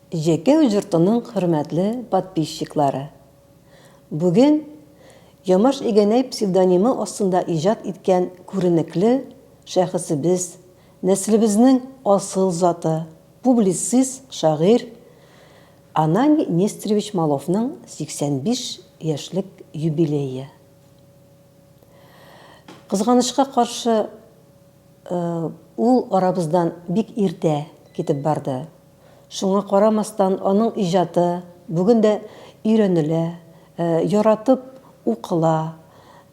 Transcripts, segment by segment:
Җәкәү җортының хөрмәтле подписчиклары! Бүген Ямаш Игәнәй псевдонимы астында иҗат иткән күренекле шәхесебез, нәселебезнең асыл заты, публицист, шагыйрь Ананий Нестерович Маловның 85 яшьлек юбилее. Кызганычка каршы, ул арабыздан бик иртә китеп барды. Шуңа карамастан, аның иҗаты бүген дә өйрәнелә, яратып укыла.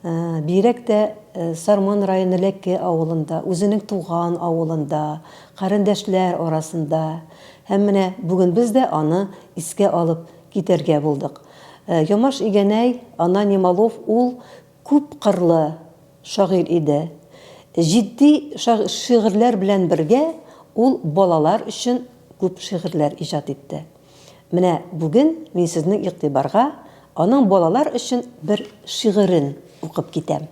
Бигрәк тә Сарман районы Ләке авылында, үзенең туган авылында, карендәшләр арасында. Һәм менә бүген без дә аны искә алып китәргә булдык. Ямаш Игәнәй, Ананий Малов ул күпкырлы шагыйрь иде. Җитди шигырьләр белән бергә ул балалар өчен күп шигырьләр иҗат итте. Менә бүген мин сезнең игътибарга аның балалар өчен бер шигырен укып китәм.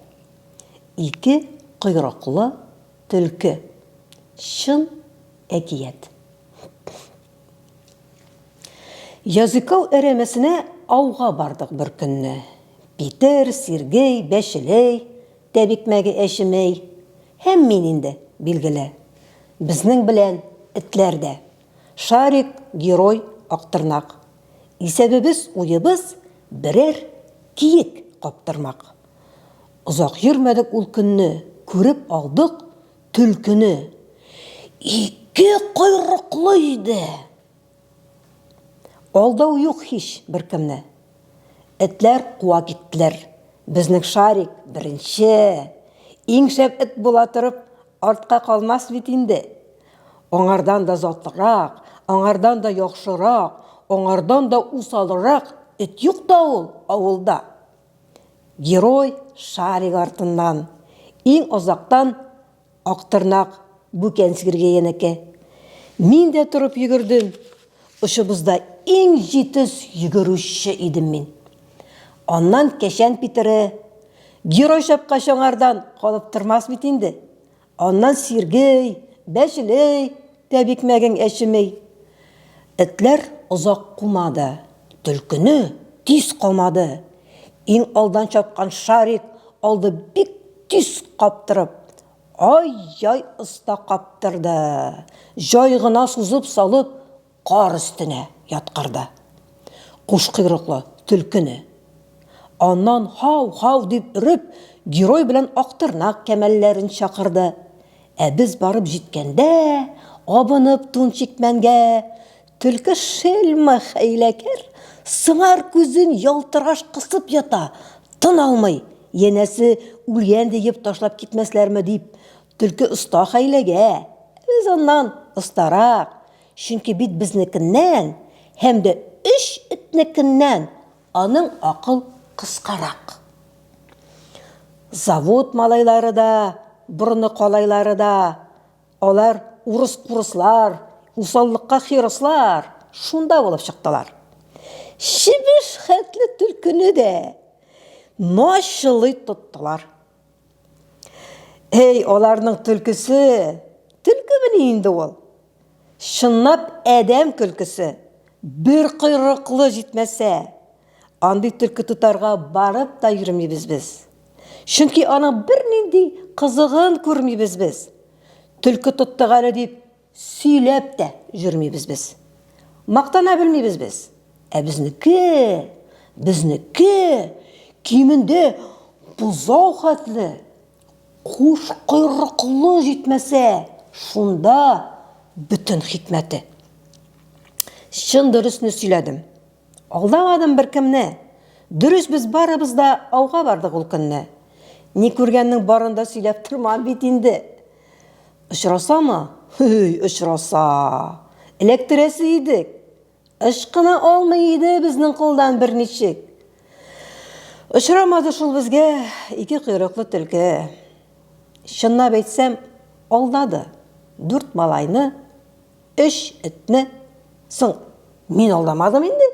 Ике койрыклы төлке. Чын әкият. Языкау әрәмәсенә ауга бардык бер көнне. Питер, Сергей, Бәчелей, тәбикмәге әчемей һәм мин инде, билгеле. Безнең белән этләр дә. Шарик, Герой, Актырнак. Исәбебез, уебыз, берәр киек каптырмак. Озак йөрмәдек ул көнне, күреп алдык Төлкене. Ике койрыклы иде. Алдау юк һич беркемне. Этләр куа киттеләр. Безнең Шарик беренче. Иң шәп эт була торып, артка калмас бит инде. Аңардан да затлырак, аңардан да яхшырак, аңардан да усалрак эт юк та ул авылда. Герой Шарик артыннан, иң азактан Актырнак Бүкән Сергеенеке. Мин дә торып йөгердем. Очыбызда иң җитез йөгерүче идем мин. Аннан Кәчән Питере. Герой чапкач аңардан калып тормас бит инде. Аннан Сергей, Бәчелей, тәбикмәгең әчемей. Этләр озак кумады, төлкене тиз камады. Иң алдан чапкан Шарик алды бик тиз каптырып. Ай-яй оста каптырды. Җай гына сузып салып, кар өстенә яткырды. Куш койрыклы төлкене. Аннан һау-һау дип өреп, герой белән Актырнак кәмәлләрен чакырды. Ә без барып җиткәндә, абынып тун чикмәнгә, төлке шельма хәйләкәр, сыңар күзен ялтыраш кысып ята, тын алмый, янәсе үлгән диеп ташлап китмәсләрме дип, төлке оста хәйләгә, без аннан остарак, чөнки бит безнекеннән һәм дә өч этнекеннән аның акыл кыскарак. Завод малайлары да, борыны калайлары да, алар урыс-курыслар, усаллыкка хирыслар, шунда булып чыктылар. Чебеш хәтле төлкене дә начылый тоттылар. Эй, аларның төлкесе, төлкемени инде ул? Чынлап адәм көлкесе, бер койрыклы җитмәсә. Андый төлке тотарга барып та йөрмибез без. Чөнки аның бернинди кызыгын күрмибез без. Төлке тоттык әле дип Сөйләп тә йөрмибез без. Мактана белмибез без. Ә безнеке, безнеке кимендә бозау хәтле, куш койрыклы җитмәсә, шунда бөтен хикмәте. Чын дөресне сөйләдем. Алдамадым беркемне. Дөрес без барыбыз да ауга бардык ул көнне. Ни күргәннең барын да сөйләп тормам бит инде. Очрасамы? Һөй, очраса! Эләктерәсе идек. Ычкына алмый иде безнең кулдан берничек. Очрамады шул безгә ике койрыклы төлке. Чынлап әйтсәм, алдады. Дүрт малайны, өч этне. Соң, мин алдамадым инде.